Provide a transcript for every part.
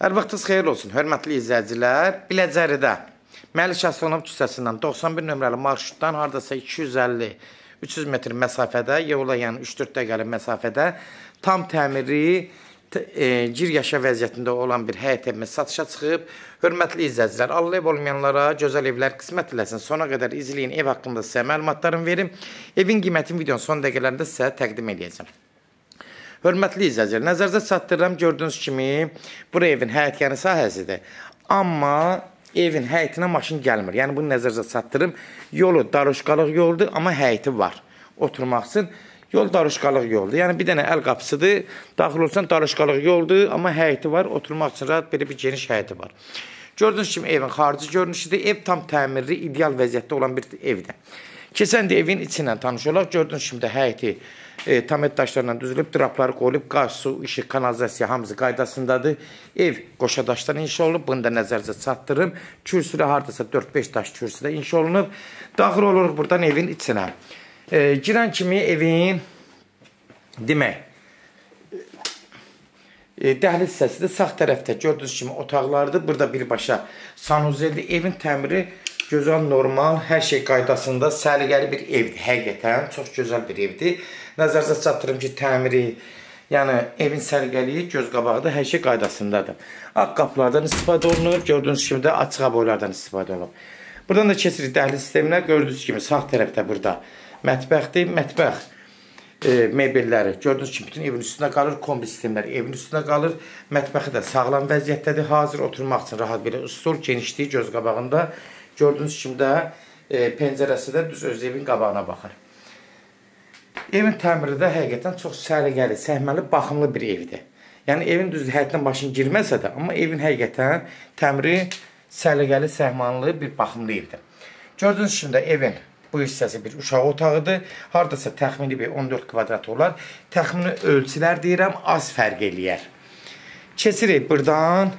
Hər vaxtınız xeyir olsun, hörmətli izləyicilər. Biləcəridə Məlik Əslanov küçəsindən 91 nömrəli marşrutdan hardasa 250-300 metr məsafədə, yola yəni 3-4 dəqiqəlik məsafədə tam təmiri, gir yaşa vəziyyətində olan bir həyət evimiz satışa çıxıb. Hörmətli izləyicilər, Allah ev olmayanlara gözəl evlər qismət eləsin. Sona qədər izləyin, ev haqqında sizə məlumatlarımı verim. Evin qiymətini videonun son dəqiqələrində sizə təqdim edəcəm. Hörmətli izləyicilər, nəzərinizə çatdırıram, gördüyünüz kimi bura evin həyətyanı sahəsidir. Amma evin həyətinə maşın gəlmir. Yəni bunu nəzərinizə çatdırım. Yolu daruşqalıq yoldur, amma həyəti var. Oturmaq üçün yol daruşqalıq yoldur. Yəni bir dənə əl qapısıdır. Daxil olsan daruşqalıq yoldur, amma həyəti var. Oturmaq üçün rahat belə bir geniş həyəti var. Gördüyünüz kimi evin xarici görünüşüdür. Ev tam təmirli, ideal vəziyyətdə olan bir evdir. Keçən də evin içindən tanış olaq. Gördüyünüz kimi də həyəti tamet daşlarla düzülüb, drapları qoyulub, qaz, su, işıq, kanalizasiya hamısı qaydasındadır. Ev qoşa daşdan inşa olunub, bunu da nəzərinizə çatdırım. Kürsüdə hardasa 4-5 daş kürsüdə inşa olunub. Daxil oluruq buradan evin içinə. Girən kimi evin, demək, dəhliz hissəsidir. Sağ tərəfdə gördüyünüz kimi otaqlardır. Burada birbaşa sanuzeldir. Evin təmiri gözəl, normal, hər şey qaydasında, səliqəli bir evdir. Həqiqətən çox gözəl bir evdir. Nəzərinizə çatdırım ki, təmiri, yəni evin səliqəliyi göz qabağıdır, hər şey qaydasındadır. Ağ qapılardan istifadə olunub, gördüyünüz kimi də açıq aboylardan istifadə olunub. Buradan da keçirik dəhliz sisteminə. Gördüyünüz kimi sağ tərəfdə burada mətbəxdir. Mətbəx mebelləri gördüyünüz kimi bütün evin üstünə qalır, kombi sistemləri evin üstünə qalır. Mətbəxi də sağlam vəziyyətdədir. Hazır oturmaq üçün rahat belə stol, genişliyi göz qabağında. Gördüyünüz kimi də pəncərəsi də düz öz evin qabağına baxır. Evin təmiri də həqiqətən çox səliqəli, səhməli, baxımlı bir evdir. Yəni evin düz həyətinə başın girməsə də, amma evin həqiqətən təmiri səliqəli, səhmanlı bir baxımlı evdir. Gördüyünüz kimi də evin bu hissəsi bir uşaq otağıdır. Hardasa təxmini bir 14 kvadrat olar. Təxmini ölçülər deyirəm, az fərq eləyər. Keçirik buradan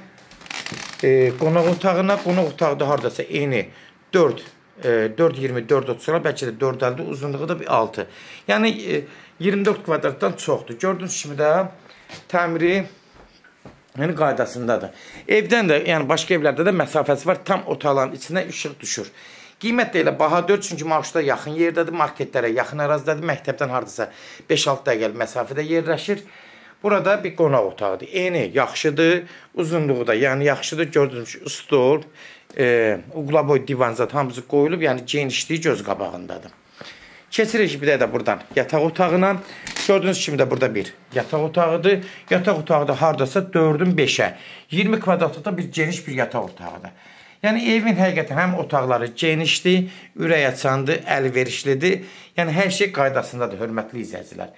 qonaq otağına. Qonaq otağı da hardasa eyni 4,20, 4,30 olar, bəlkə də 4,50, uzunluğu da bir 6. Yəni 24 kvadratdan çoxdur. Gördüyünüz kimi də təmiri yəni qaydasındadır. Evdən də, yəni başqa evlərdə də məsafəsi var. Tam otaqların içinə işıq düşür. Qiymət də elə baha deyil, çünki marşruta yaxın yerdədir, marketlərə yaxın ərazidədir, məktəbdən hardasa 5-6 dəqiqəlik məsafədə yerləşir. Burada bir qonaq otağıdır. Eni yaxşıdır, uzunluğu da yəni yaxşıdır. Gördüyünüz kimi stol, uqlaboy divan zat hamısı qoyulub, yəni genişliyi göz qabağındadır. Keçirik bir də buradan yataq otağına. Gördüyünüz kimi də burada bir yataq otağıdır. Yataq otağı da hardasa 4-ün 5-ə, 20 kvadratlıqda bir geniş bir yataq otağıdır. Yəni evin həqiqətən həm otaqları genişdir, ürək açandır, əlverişlidir. Yəni hər şey qaydasındadır, hörmətli izləyicilər.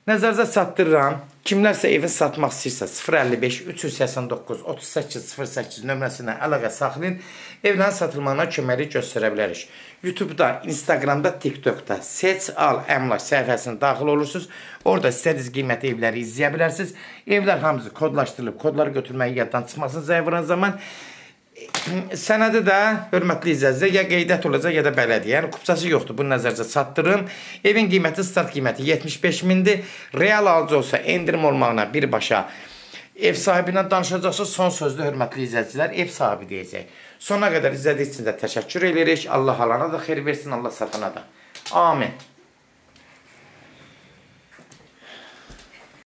Nəzərinizə çatdırıram, kimlərsə evi satmaq istəyirsə 055 389 38 08 nömrəsinə əlaqə saxlayın. Evlərin satılmağına köməklik göstərə bilərik. YouTube'da, Instagram'da, TikTok'da Seç Al Əmlak səhifəsinə daxil olursunuz. Orada istədiyiniz qiymətli evləri izləyə bilərsiniz. Evlər hamısı kodlaşdırılıb, kodları götürməyi yaddan çıxmasın zəng vuran zaman. Sənədi də, hörmətli izləyicilər, ya qeydiyyat olacaq, ya da bələdiyyə. Yəni kupçası yoxdur, bunu nəzərinizə çatdırım. Evin qiyməti, start qiyməti 75 mindir. Real alıcı olsa endirim olmağına birbaşa ev sahibi ilə danışacaqsınız. Son sözlü, hörmətli izləyicilər, ev sahibi deyəcək. Sona qədər izlədiyiniz üçün də təşəkkür edirik. Allah alana da xeyir versin, Allah satana da. Amin.